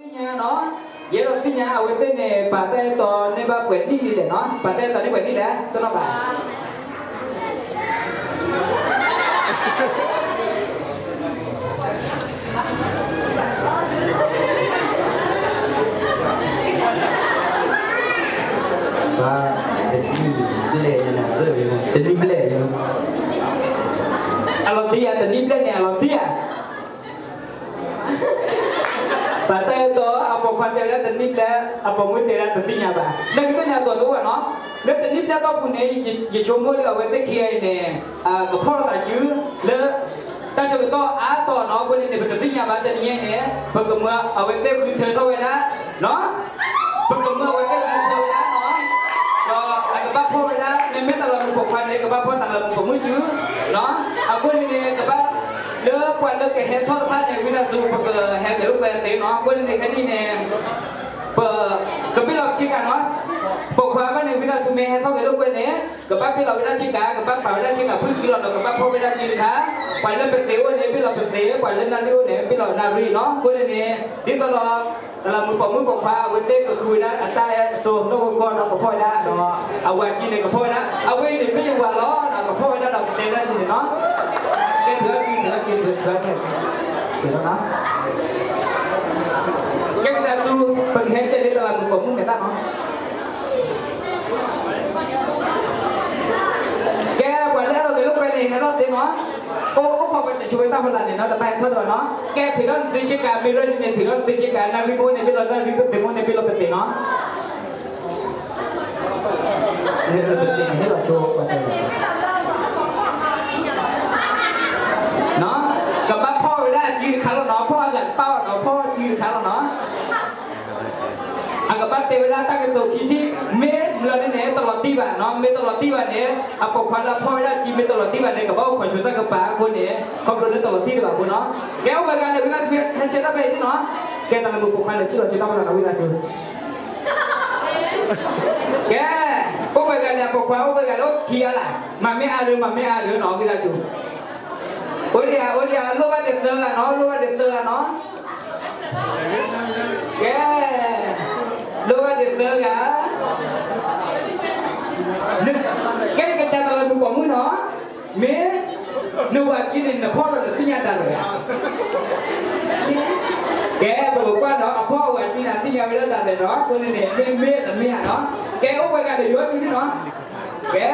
သ့ၣ်ညါနီၤ, ယအဲၣ်ဒိးသ့ၣ်ညါအဝဲသ့ၣ်န့ၣ် ပာ်တၢ်အဲၣ်တီန့ၢ်ဘၣ်ပှဲၤနံၣ်လံလဲၣ်နီၤ, ပာ်တၢ်အဲၣ်တီန့ၢ်ပှဲၤနံၣ်လဲၣ် တနီၣ်ဘၣ်. တနံၣ်ဘျဲၣ်, အလီၤတံၢ်ဧါ, တနံၣ်ဘျဲၣ်န့ၣ် အလီၤတံၢ်ဧါ. ပာ်တၢ်အဲၣ်တီ အပိာ်ခွါတဲဝဲဒၣ်တနံၣ်ဘျဲၣ်, အပိာ်မုၣ်တဲဝဲဒၣ်တသ့ၣ်ညါဘၣ်. လၢကသ့ၣ်ညါအသိးတအိၣ်ဘၣ်နီၤ. လၢတနံၣ်ဘျဲၣ်အတီၢ်ပူၤန့ၣ် ယဆိကမိၣ်လၢအဝဲသ့ၣ်ခံဂၤအံၤန့ၣ် ကဖီၣ်လိာ်သးစုလၢ တၢ်ဆၢကတီၢ်အါတီၤနီၤ. အဃိန့ၣ်န့ၣ် ပတသ့ၣ်ညါဘၣ်. တနံၤအံၤန့ၣ် ပကမၢအဝဲသ့ၣ်ဃုထၢထီၣ်ဝဲဒၣ်နီၤ, ပကမၢအဝဲသ့ၣ်ဃုထၢဝဲဒၣ်နီၤ, ဒီးအကဘၣ်ဖီၣ်ဝဲဒၣ် မ့မ့ၢ်တၢ်လၢမူးပိာ်ခွါန့ၣ် ကဘၣ်ဖီၣ်တၢ်လၢမူးပိာ်မုၣ်စုနီၤ. အဃိန့ၣ်န့ၣ် ကဘၣ်လၢပှၤလၢကဟဲထီၣ်တဖၣ်န့ၣ် ဝံသးစူၤ ပကဟဲဂဲၤလိာ်ကွဲသ့နီၤ. အဃိန့ၣ်န့ၣ် ခဲနံၣ်န့၁ၣ် ပကဘ့ၣ်လီၤဆ့ကၤနီၤ. ပိာ်ခွါဘၣ်န့ၣ် ဝံသးစူၤ မ့ၢ်ဟဲထီၣ်ဂဲၤလိာ်ကွဲန့ၣ် ကဘၣ်ဘ့ၣ်လီၤဝဲဒၣ်ဆ့ကၤ, ကဘၣ်ပာ်ဝဲဒၣ်ဆ့ကၤဖုၣ်စုလီၤ, ဒီးကဘၣ်ဖီၣ်ဝဲဒၣ်စုတခါ, ပှၤလၢပသ့ၣ်အိၣ်န့ၣ် ဘ့ၣ်လီၤပသ့ၣ်, ပှၤလၢနၣ်ရံၣ်အိၣ်န့ၣ် ဘ့ၣ်လီၤနၣ်ရံၣ်နီၤ. အဃိန့ၣ်န့ၣ် ဒ်သိးဒီး တၢ်လၢမူးပိာ်မုၣ်ပိာ်ခွါ အဝဲသ့ၣ်ကဃုဝဲဒၣ်အတၢ်အဲၣ်အသိးနီၢ်ကီၢ်ဒီး ကဖီၣ်ဝဲဒၣ်ဒီး အဝၤစုန့ၣ် ကဖီၣ်ဝဲဒၣ်, အဝဲအံၤန့ၣ် မ့ၢ်ယဝၤလီၤ, ကဖီၣ်ဝဲဒၣ်ဒီး ကတဲဝဲဒၣ်ဒ်န့ၣ်နီၤ. ကဲ ထုးထီၣ်စု, ထုးထီၣ်စု, ထုးထီၣ်စု, ထုးထီၣ်စု. ကဲ ဝံသးစူၤ ပကဟဲကဲလၢတၢ်လၢမူးပိာ်မုၣ်မဲာ်သၣ်နီၤ. ကဲ ပှၤလၢအဲၣ်ဒိးဂဲၤလိာ်ကွဲန့ၣ် ဟဲထီၣ်သ့နီၤ. အိၣ်အိၣ်ခိးပှၤတဆိဝဲတၢ်ဖီလာ်န့ၣ်နီၤ, တဘၣ်ဟဲထီၣ်ဒီးနီၤ. ကဲ ထုးထီၣ်နသုဆ့ကၤ မ့ၢ်ရၢၢ်ဒ်န့ၣ် ထုးထီၣ်နသုဆ့ကၤ, နၣ်ရံၣ်မ့ၢ်အိၣ်န့ၣ် ဘ့ၣ်လီၤနၣ်ရံၣ်, ပသ့ၣ်မ့ၢ်အိၣ်န့ၣ် ဘ့ၣ်လီၤပသ့ၣ်နီၤ. ပသ့ၣ်န့ၣ် ဟ့ၣ်လီၤဆိပှၤတဲ ကဘၣ်ဖီၣ်ဝဲဒၣ်အစုတခါလီၤနီၤ, ဖီၣ်အစုတခါလီၤနီၤ. အကဘၣ်တဲဝဲဒၣ်တၢ်ကတိၤခံထံၣ်, မ့ၢ်ဘျီဒ်န့ၣ် တလီၤတံၢ်ဘၣ်နီၤ, မ့ၢ်တလီၤတံၢ်ဘၣ်န့ၣ် အပိာ်ခွါလၢအဖီၣ်ဝဲဒၣ်စု မ့ၢ်တလီၤတံၢ်ဘၣ်န့ၣ် ကဘၣ်အိၣ်ခိးဆိတၢ်ကပၤအဃိန့ၣ် ခီဖျိလၢတလီၤတံၢ်ဒံးဘၣ်အဃိနီၤ. ကဲ အိၣ်ပှဲၤဂၤလဲၣ် ဝံသးစူၤ ဟဲဆဲးတၢ်ဖဲအံၤနီၤ. ကဲ တၢ်လၢမူးပိာ်ခွါန့ၣ် စံၣ်လီၤဆူတၢ်ဖီလာ်နီၤ ဝံသးစူၤ. ကဲ အိၣ်ပှဲၤဂၤလဲၣ် အပိာ်ခွါ အိၣ်ပှဲၤဂၤလဲၣ် အိၣ်ခံဂၤလၢ်, မၤမ့ၢ်အါဒၢး မၤမ့ၢ်အါဒၢးနီၤ ဝံသးစူၤ. အိၣ်ဒံးဧါ အိၣ်ဒံးဧါ လိၣ်ဘၣ်ဒံးသၢဂၤနီၤ လိၣ်ဘၣ်ဒံးသၢဂၤနီၤ. ကဲ လိၣ်ဘၣ်ဒံးသၢဂၤ. ကဲ ကစၢ်တၢ်လၢမူးပိာ်မုၣ်နီၤ, မ့ၢ်နဝၤစုန့ၣ် နဖီၣ်ဒီးနသ့ၣ်ညါတၢ်လီၤဧါ. ကဲ ပကကွၢ်နီၤ အဖီၣ်အဝၤစုန့ၣ် အသ့ၣ်ညါဝဲဒၣ်တၢ်လဲၣ်နီၤ, အဃိန့ၣ်န့ၣ် မ့ၢ်မ့ၢ်တမ့ၢ်ဧါနီၤ. ကဲ အိၣ်ပှဲၤဂၤဒီးယွၤစုန့ၣ်နီၤ. ကဲ က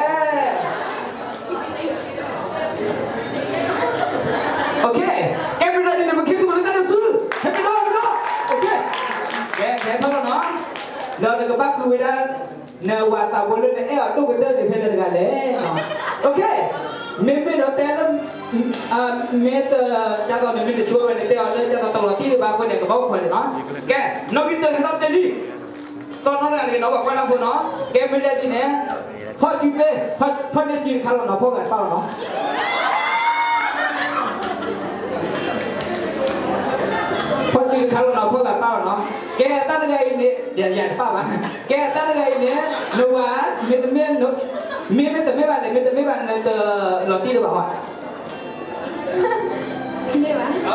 ဲ မ့ၢ်ဒ်န့ၣ် ပကဟဲသူၣ်လီၤလၢတၢ်စု, ဟဲမ့ၢ်ဒၣ်မ့ၢ်ဒၣ်, ကဲ ကဲ ထီၣ်လီၤနီၤ, ဒီးနကဘၣ်ဃုဝဲဒၣ် နဝၤသးဘိလၢနအဲၣ်အီၤဒိၣ်ကတၢၢ်န့ၣ် ဖဲလဲၣ်တဂၤလဲၣ်. မ့မ့ၢ်ဒီးတဲလၢ မ့ၢ်တ ဒ်သိးနမ့ၢ်တဆိဝဲန့ၣ် တဲအီၤလၢဒ်သိးတလီၤတံၢ်ဒံးဘၣ်အဃိန့ၣ် ကဘၣ်အိၣ်ခိးန့ၣ်နီၤ. ကဲ နီၣ်ဂံၢ်တၢၢ်ဟဲထီၣ်သ့လံ, သီနီတဂၤန့ၣ်နီၤ ပှၤကွၢ်တၢ်ဖိနီၤ. ကဲ မ့ၢ်ဒ်န့ၣ် ဖီၣ်စုသ့, ဖီၣ်န့ၢ်စုတခါလီၤနီၤ ဖီၣ်ဂၤတဖၣ်လီၤနီၤ. ဖီၣ်စုတခါလီၤနီၤ ဖီၣ်ဂၤတဖၣ်လီၤနီၤ. ကဲ တၢ်တဂၤအံၤန့ၣ် ယၤတဖၣ်ဘၣ်. ကဲ တၢ်တဂၤအံၤန့ၣ် နဝၤ မ့တမ့ၢ် မ့မ့ၢ်တမ့ၢ်ဘၣ်လဲၣ် မ့တမ့ၢ်ဘၣ်န့ၣ် တလီၤတံၢ်ဒံးဘၣ်ဟီ. တမ့ၢ်ဘၣ်.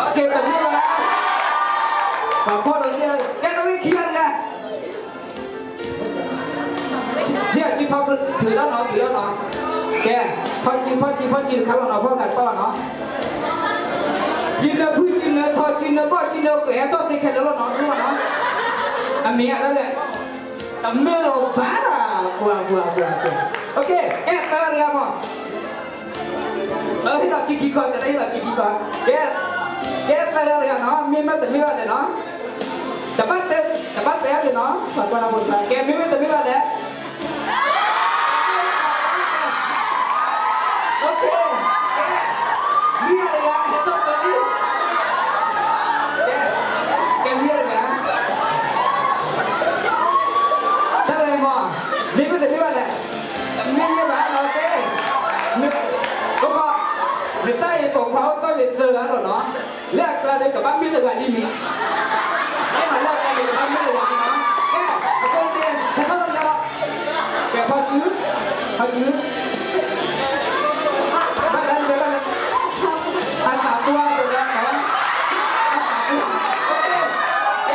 ကဲ တမ့ၢ်ဘၣ်. ပှၤဖီၣ်ဒီး ကဲ တဝံခံဂၤတဂၤ ထံၣ်ထီၣ်ထုးထီၣ်နီၤ ထုးထီၣ်နီၤ. ကဲ ဖီၣ်စု ဖီၣ်စု ဖီၣ်စုတခါလီၤနီၤ ဖီၣ်ဂၤတဖၣ်လီၤနီၤ. စုနၢဖု စုနၢထီ စုနၢဘီၣ် စုနၢဃဲၤ ဟဲထီၣ်သ့ခဲလၢာ်လီၤနီၤ တမ့ၢ်နီၤ. အမ့ၢ်အါဒၣ်လဲၣ် တမ့ၢ်လီၤဘၣ်ဒၣ် ပှၤ ပှၤ ပှၤ ပှၤ ကဲ သၢဂၤတဂၤမး ဟ့ၣ်လီၤစုခံခီ တၢ်ဟ့ၣ်လီၤစုခံခီ ကဲ ကဲ သၢဂၤတဂၤနီၤ မ့မ့ၢ်တမ့ၢ်ဘၣ်လဲၣ်နီၤ တဘၣ်တဲ တဘၣ်တဲဘၣ်နီၤ ကဲ မ့မ့ၢ်တမ့ၢ်ဘၣ်လဲၣ် ကဲ လွံၢ်ဂၤတဂၤ ဟဲထီၣ်သလံ ကဲ ကဲ လွံၢ်ဂၤတဂၤ တၢ်လဲၣ်မး မ့မ့ၢ်တမ့ၢ်ဘၣ်လဲၣ် တမ့ၢ်ယဲၢ်ဘၣ်နီၤ ကဲ န ကီၢ် နတၢ်အံၤပိာ်ခွါအိၣ်တီၢ်န့ၣ်သၢဂၤလီၤနီၤ လၢအကျါန့ၣ် ကဘၣ်မ့ၢ်တဂၤလံမ့ၢ် ကဲနီၤ လၢအကျါန့ၣ် ကဘၣ်မ့ၢ်တဂၤလံနီၤ ကဲ အဃိန့ၣ် ဟဲထီၣ်လီၤလီၤ ကဲ ဖီၣ်စု ဖီၣ်စု ဘၣ်လၢ ဘၣ်လၢ အသးပှၢ်တဂၤနီၤ အသးပှၢ် ကဲ ကဲ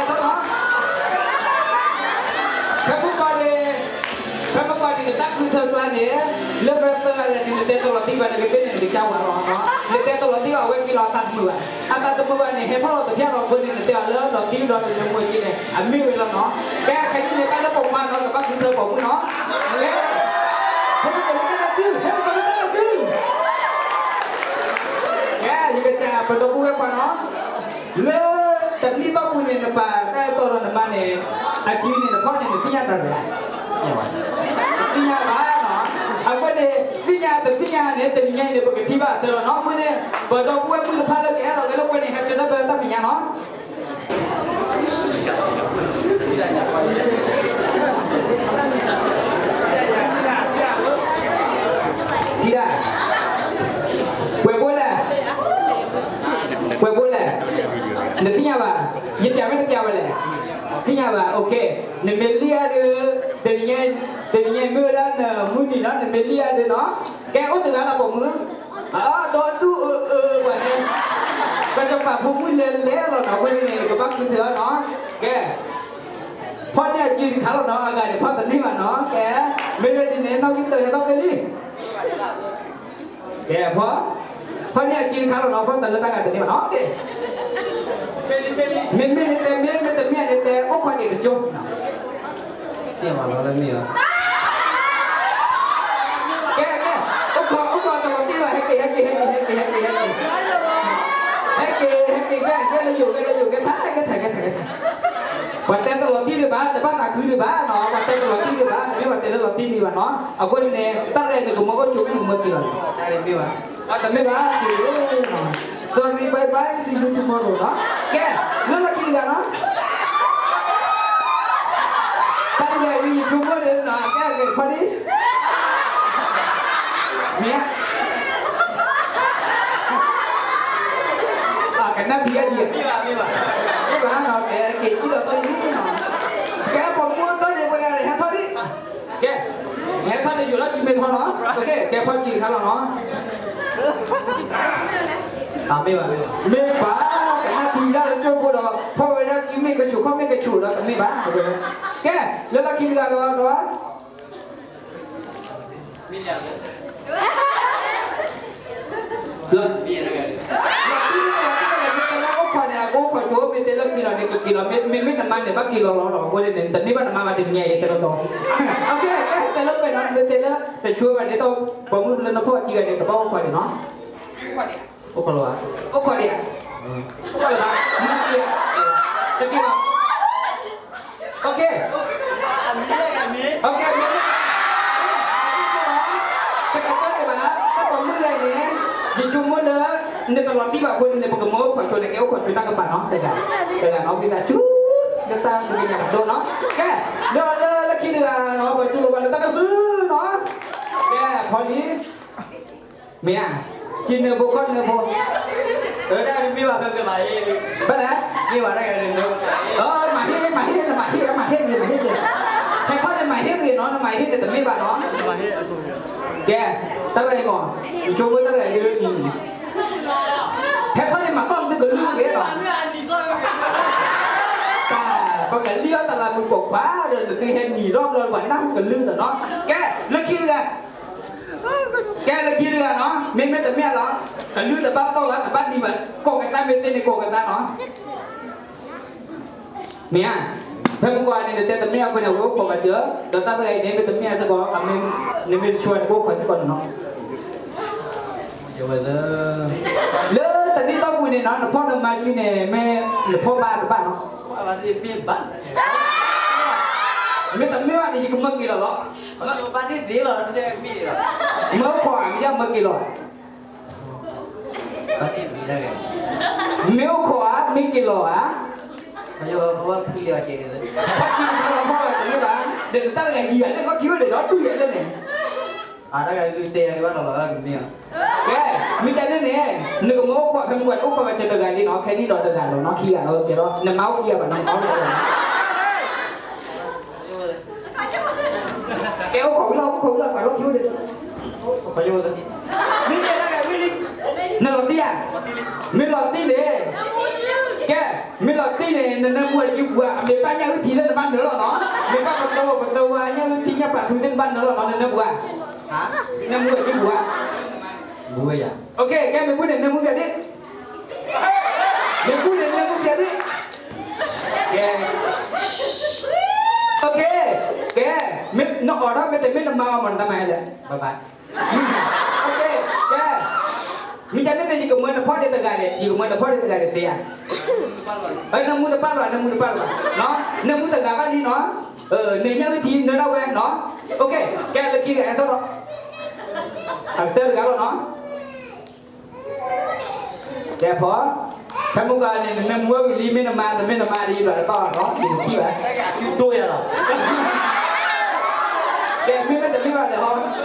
ကဲ တၢ်လီၤ, ဖဲမုၢ်ကီၢ်န့ၣ်, ဖဲမုၢ်ကီၢ်န့ၣ် နတၢ်ဃုထၢကျါန့ၣ်, လၢပသၢဂၤန့ၣ် နတဲတလီၤတံၢ်ဘၣ် နကသ့န့ၣ် နကစၢ်ဝဲလီၤ, နတဲတလီၤတံၢ်ဘၣ် အဝဲက့ၤလီၤအသးတမုာ်ဘၣ်, အသးတမုာ်ဘၣ်န့ၣ် ဟဲထီၣ်လီၤတဖျၢၣ်လီၤအဃိန့ၣ် နတဲအီၤလၢလီၤတံၢ်ဒီးတမုာ်က့န့ၣ် အမ့ၢ်ဝဲလီၤနီၤ. ကဲ ခဲကနံၣ်န့ၣ် ဘၣ်လၢပိာ်ခွါနီၤ ကဘၣ်ဃုထၢပိာ်မုၣ်နီၤ. ကဲ, ဟဲပကီၢ်လၢတၢ်စု, ဟဲပကီၢ်လၢတၢ်စု. ကဲ ယကစၢ်ပဒီပုၢ်ဝဲၢ်ခွါနီၤ, လၢတနံၣ်သီပူၤန့ၣ် နပာ်တၢ်အဲၣ်တီဒီးနမါန့ၣ် အစုန့ၣ် နဖီၣ်န့ၣ် နသ့ၣ်ညါတၢ်လဲၣ်, တသ့ၣ်ညါဘၣ်နီၤ. အဃိန့ၣ် သ့ၣ်ညါတသ့ၣ်ညါန့ၣ် တနံၤညါအံၤန့ၣ် ပကထံၣ်ဘၣ်အဆၢလီၤနီၤ. အဃိန့ၣ် ပဒီပုၢ်ဝဲၢ်မုၣ်တဖၣ်လၢကအဲၣ်ဒိးကဲလၢပှဲၤန့ၣ် ဟဲဆၢထၢၣ်ဖဲတၢ်မဲာ်ညါနီၤ. ထံၣ်ဒၣ်, ပှဲၤဘိလဲၣ်, ပှဲၤဘိလဲၣ်, နသ့ၣ်ညါဘၣ်, ယပျးမ့ၢ်တပျးဝဲလဲၣ်, သ့ၣ်ညါဘၣ်, နမ့ၢ်လံၣ်အါဒုး, တနံၤညါမ့ၢ်ဝဲဒၣ်နမုၢ်နံၤလီၤ, နမ့ၢ်လံၣ်အါဒုးနီၤ. ကဲ အိၣ်တဂၤလၢပိာ်မုၣ် အဒီဒူၣ်အၢအၢပှၤဟဲ, ပတပာ်ဖိမုၣ်လဲၤလဲၤလီၤနီၤ, အဃိန့ၣ် ကဘၣ်ဃုထၢနီၤ. ကဲ, ဖီၣ်န့ၢ်အစုတခါလီၤနီၤ, အဂၤန့ၣ် ဖီၣ်တန့ၢ်ဘၣ်နီၤ. ကဲ, မ့ၢ်လၢဒ်န့ၣ် နီၣ်ဂံၢ်တၢ်ဟဲထီၣ်သ့လံ. ကဲ, ဖီၣ်, ဖီၣ်န့ၢ်အစုတခါလီၤနီၤ, ဖီၣ်တၢ်လၢတၢ်ဂၤတန့ၢ်ဘၣ်နီၤ. ကဲ, မ့မ့ၢ်နတဲမ့ၢ်, မ့တမ့ၢ်နတဲ အိၣ်ခိးန့ၣ်တကၠိ သ့ၣ်မးလီၤလၢမ့ၢ်လီၤ. ကဲ, ကဲ, အိၣ်ခိး, အိၣ်ခိးတလီၤတံၢ်လီၤ, ဟဲက့ၤ, ဟဲက့ၤ, ဟဲက့ၤ, ဟဲက့ၤ, ဟဲက့ၤ, ဟဲက့ၤ, ဟဲက့ၤ, ကဲ, ကဲလၢယိာ်, ကဲလၢယိာ်, ကဲထါ, ကဲထါ, ကဲထါ, ကဲထါ. ပှၤတဲတလီၤတံၢ်ဒံးဘၣ်, တဘၣ်သးခုဒံးဘၣ်နီၤ, ပှၤတဲတလီၤတံၢ်ဒံးဘၣ်, တမ့ၢ်ပှၤတဲလၢလီၤတံၢ်ဒံးဘၣ်နီၤ. အဃိန့ၣ် တၢ်ရဲၣ်နကမၢအိၣ်ဆိးမ့ၢ်နကမၢက့ၤလီၤ, တမ့ၢ်ဘၣ်, တမ့ၢ်ဘၣ်, က့ၤလီၤ. Sorry, bye bye, see you tomorrow နီၤ. ကဲ, လၢလီၢ်ခံတဂၤနီၤ. တၢ်တဂၤအံၤ ယဆိကမိၣ်န့ၣ်နီၤ, ကဲ ကဲ ဖီဒံ, မ့ၢ်ဧါ, ကနၣ်ထံအယံၤ, မ့ၢ်ဘၣ်, မ့ၢ်ဘၣ်နီၤ, ကဲ က့ၤကံၣ်လီၤသ့လံနီၤ. ကဲ ပိာ်မုၣ်တီၢ်န့ၣ် ပှဲၤဂၤန့ၣ် ဟဲထီၣ်ဒံး. ကဲ, နဟဲထီၣ်န့ၣ် ယိာ်လီၤစုမ့ၢ်ထီနီၤ. ကဲ ဖီၣ်စုတခါလီၤနီၤ. မ့ၢ်ဘၣ်, မ့ၢ်ဘၣ်, ကနၣ်ထံဝံၤဒၣ်လၢကၠိဖိဒီး ဖီၣ်ဝဲဒၣ်စုမ့ၢ်ကဆူး ခီၣ်မ့ၢ်ကဆူးဒီး တမ့ၢ်ဘၣ်. ကဲ, လၢလီၢ်ခံတဂၤဒီး, ဒီး လီၤတံၢ်မ့ၢ်တလီၤတံၢ်လီၤ, မ့ၢ်တဲလၢအိၣ်ခိးန့ၣ် အကအိၣ်ခိးဆိ, မ့ၢ်တဲလၢက့ၤလီၤန့ၣ် ကက့ၤလီၤ, မ့မ့ၢ်နမါန့ၣ် ဘၣ်က့ၤလီၤလီၤဒီး အဃိန့ၣ် တန့ၢ်ဘၣ်နမါဘၣ်တနံၤညါအံၤ တဲလီၤတီၤ. အကဲ ကဲတဲလၢပှဲၤနီၤ, မ့ၢ်တဲလၢတဆှၢဘၣ်န့ၣ် တၢ်ပိာ်မုၣ်လၢနဖီၣ်အစုဂၤန့ၣ် ကဘၣ်အိၣ်ခိးန့ၣ်နီၤ. အိၣ်ခိးလီၤဘၣ်, အိၣ်ခိးဒံးဧါ, အိၣ်ခိးလၢၤဘၣ်, မ့ၢ်က့ၤဧါ, တက့ၤဘၣ်. အိၣ်က့ၤ, အိၣ်က့ၤ, မ့ၢ်, တကတၢၢ်န့ၣ်ဘၣ်, တၢ်ပိာ်မုၣ်ဂၤအံၤန့ၣ် ယဆိကမိၣ်လၢ နတလီၤတံၢ်ဘၣ်အဃိန့ၣ် ပကမၢအိၣ်ခိးဆိန့ၣ် ကဲအိၣ်ခိးဆိတၢ်ကပၤနီၤ, တဂၤ, တဂၤနီၤ, ဝံသးစူၤ, လၢတၢ်မ့ၢ်ကညးဘၣ်ဒိၣ်နီၤ, ကဲ, လၢလၢလၢခံတဂၤနီၤ ပတူၢ်လိာ်ဘၣ်လၢတၢ်ကစုနီၤ, ကဲ, ဖီလံ မ့ၢ်ဧါ, စံးနၢၤဖိခီၣ်နၢၤဖိ, အၢ တၢ်တမ့ၢ်ဘၣ် ဖဲဖဲမၤဟ့ၣ်, ဘၣ်လဲၣ်, မ့ၢ်ဘၣ်တၢ်ဂၤန့ၣ်, အၢ မၤဟ့ၣ် မၤဟ့ၣ် နမၤဟ့ၣ် မၤဟ့ၣ်ဂ့ၤ မၤဟ့ၣ်ဂ့ၤ, ဟဲခီၣ်န့ၣ်မၤဟ့ၣ်ဂ့ၤနီၤ နမၤဟ့ၣ်န့ၣ်တမ့ၢ်ဘၣ်နီၤ, ကဲ, တၢ်တဂၤအံၤမ့ၢ်, ယဆိကမိၣ်တၢ်တဂၤအံၤဒ် ဟဲခီၣ်န့ၣ်မၤသီၣ်သုကလုၢ်က့ၤနီၤ, ပကလံၣ်အီၣ်တၢ်လၢမုာ်ပိာ်ခွါဒီး နသုဟဲနံၤဒီဘျီပှၤနၢ်ဟူကလုၢ်ဒီးနီၤ, ကဲ, ကဲလၢခံတဂၤနီၤ, မ့မ့ၢ်တမ့ၢ်လီၤ, ကလုၢ်တဘၣ်သီၣ်လီၤ တဘၣ်နံၤဘၣ်, ကိးကသါမ့ၢ်သ့န့ၣ်ကိးကသါနီၤ. မ့ၢ်ဧါ, ဖဲမုၢ်ဂီၤန့ၣ် နတဲတမ့ၢ်အဃိန့ၣ် အဝဲအိၣ်ခိးဘၣ်စၢၤ, ဒီးတၢ်တဂၤအံၤန့ၣ် မ့ၢ်တမ့ၢ်အစ့ၢ်ကီး, နမ့ၢ်တဆှၢန့ၣ် ကအိၣ်ခိးစ့ၢ်ကီးန့ၣ်နီၤ. လၢတနံၣ်တီၢ်ပူၤန့ၣ်နီၤ နဖီၣ်နမါကံန့ၣ် မ့ၢ်နဖီၣ်ဘၣ်တဘၣ်နီၤ. မ့ၢ်တမ့ၢ်ဘၣ်န့ၣ် ယကမၢက့ၤလီၤလီၤ. မ့ၢ်အိၣ်ခိးဧါ မ့ၢ်ယမၢက့ၤလီၤဧါ. မ့ၢ်အိၣ်ခိးဧါ မ့ၢ်က့ၤလီၤဧါ. ဖီၣ်ကံဖီၣ်လီၤဖီၣ်လီၤတမ့ၢ်ဘၣ်, ဒီးနတၢ်တဂၤယံၤယၤလဲၣ် လီၢ်ခံအိၣ်ဒံးဒီးဒူၣ်ယၤလဲၣ်န့ၣ်. ကဲ, မ့ၢ်တၢ်န့ၣ်န့ၣ် နကမၢအိၣ်ခိး ဖဲမုၢ်ဂီၤန့ၣ် အိၣ်ခိးဘၣ်စၢၤတဂၤလံနီၤ, ခဲနံၣ်ဒီးတဂၤလီၤနီၤ, ခံဂၤလီၤ, ကဲလီၤ နမါအိၣ်ခံဂၤဘၣ်နီၤ, နမါအိၣ်တဂၤလီၤ. ကဲ အိၣ်ခိးဝံၤလီၤ အိၣ်ခိးဝံၤလီၤ ပှၤလီၢ်ခံအိၣ်ဒံး နလီၤတံၢ်ဧါ, မ့ၢ်လီၤတံၢ်န့ၣ်, ကဲ, မ့ၢ်လီၤတံၢ်န့ၣ် နနၢမူအစုပူၤဧါ, အမ့ၢ်ဘၣ်ညၣ်အုၣ်ထံလၢနဘၣ်နၢလီၤနီၤ, မ့ၢ်ဘၣ်ပတဝီပတဝီညၣ်အုၣ်ထံညၣ်ပာ်ထူသ့ၣ်နဘၣ်နၢလီၤနီၤ, နနၢမူဧါ, နနၢမူအစုပူၤဧါ, ကဲ မ့ၢ်မူန့ၣ် နၢမူပျဲဒ့ၣ် မ့ၢ်မူန့ၣ် နနၢမူပျဲဒ့ၣ်, ကဲ, ကဲ, မ့ၢ်နအိးထီၣ်မ့ၢ်တမ့ၢ်နမါအီၤမး နတၢ်မၤဟဲလဲၣ်, ကဲ, မ့ၢ်တၢ်န့ၣ်န့ၣ် ယကမၢနဖီၣ်ဒ့တဂၤန့ၣ်, ယကမၢနဖီၣ်ဒ့တဂၤန့ၣ်သ့ဧါ, နၢမူတပာ်လီၤ နၢမူတပာ်လီၤဘၣ်, နၢမူတဂၤဘၣ်လံနီၤ, နညၣ်အုၣ်ထံနၢဒၣ်ဝဲနီၤ, ကဲ လၢခံတဂၤဟဲထီၣ်လီၤ, အကတၢၢ်တဂၤလီၤနီၤ. ကဲဖီ, ဖဲမုၢ်ဂီၤန့ၣ် နနၢမူဝဲဝံၤလံ မ့ၢ်နမါ တမ့ၢ်နမါဒ်ယဘၣ်တဘၣ်ဘၣ်နီၤ, ယကထံၣ်ဘၣ်, ကဲ မ့မ့ၢ်တမ့ၢ်ဘၣ်လဲၣ်ဟီ,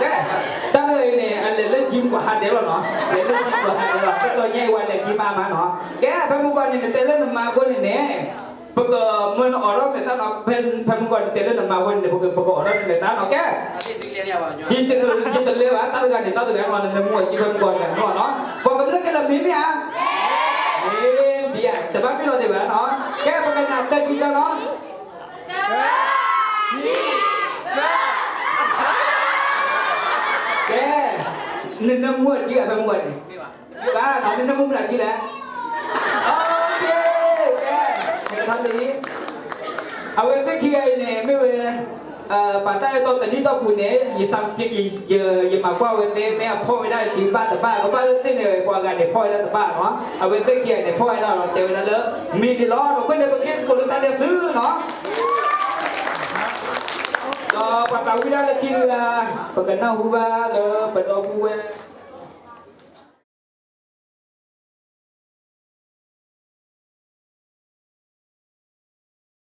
ကဲ, တၢ်ဂ့ၢ်အံၤန့ၣ် အလဲၤလၢ gym ကွၢ်ဟးဒဲးလီၤနီၤ, လဲၤလၢ gym ကွၢ်ဟးဒဲးလီၤ, တတီၤညါအံၤဝဲလဲၤ gym မးမးနီၤ, ကဲ ဖဲမုၢ်ဂီၤန့ၣ် နတဲလၢနမါအဃိန့ၣ်န့ၣ် ပကမၢနအိးထီၣ်မဲာ်သၣ်နီၤ, ဖဲမုၢ်ဂီၤန့ၣ် နတဲလၢနမါအဃိန့ၣ် ပကအိးထီၣ်မဲာ်သၣ်နီၤ, ကဲ, ယတလဲၤဘၣ် တၢ်တဂၤန့ၣ် တၢ်တဂၤနီၤ, နနၢမူအစုဖဲမုၢ်ဂီၤတဂၤနီၤ, ပကမၢက့ၤလၢမ့ၢ်မ့ၢ်ဧါ, မ့ၢ်ဒ်ဧါ, တဘၣ်ပ့ၤလီၤဒံးဘၣ်နီၤ, ကဲ ပကနၣ်တၢ်ခံတၢ်နီၤ ကဲ, နနၢမူအစုဧါ ဖဲမုၢ်ဂီၤန့ၣ်, မ့ၢ်ဘၣ်နီၤ, နနၢမူမနုၤအစုလဲၣ်, ကဲ, အဝဲသ့ၣ်ခံဂၤအံၤန့ၣ် မ့ၢ်ဝဲ ပှၤတၢ်အဲၣ်တီတနံၣ်တီၢ်ပူၤန့ၣ် ယမၤကွၢ်ဝဲသ့ၣ် မ့ၢ်အဖီၣ်ဝဲဒၣ်စုဘၣ်တဘၣ် ကဘၣ်လၢသ့ၣ်န့ၣ် ပှၤဂၤန့ၣ်ဖီၣ်ဝဲဒၣ်တဘၣ်နီၤ, အဝဲသ့ၣ်ခံဂၤန့ၣ် ဖီၣ်ဝဲဒၣ်ဒီးတဲဝဲဒၣ်လၢ မ့ၢ်ဒ်လီၤ, ဒီးအဃိန့ၣ် ပက့ၤသကိးလၢတၢ်ဒဲးဆူနီၤ, ဒီးပှၤသးဝံၣ်ဒၣ်လၢခံတဂၤ ပကနၢ်ဟူဘၣ်လၢပဒီပုၢ်ဝဲၢ်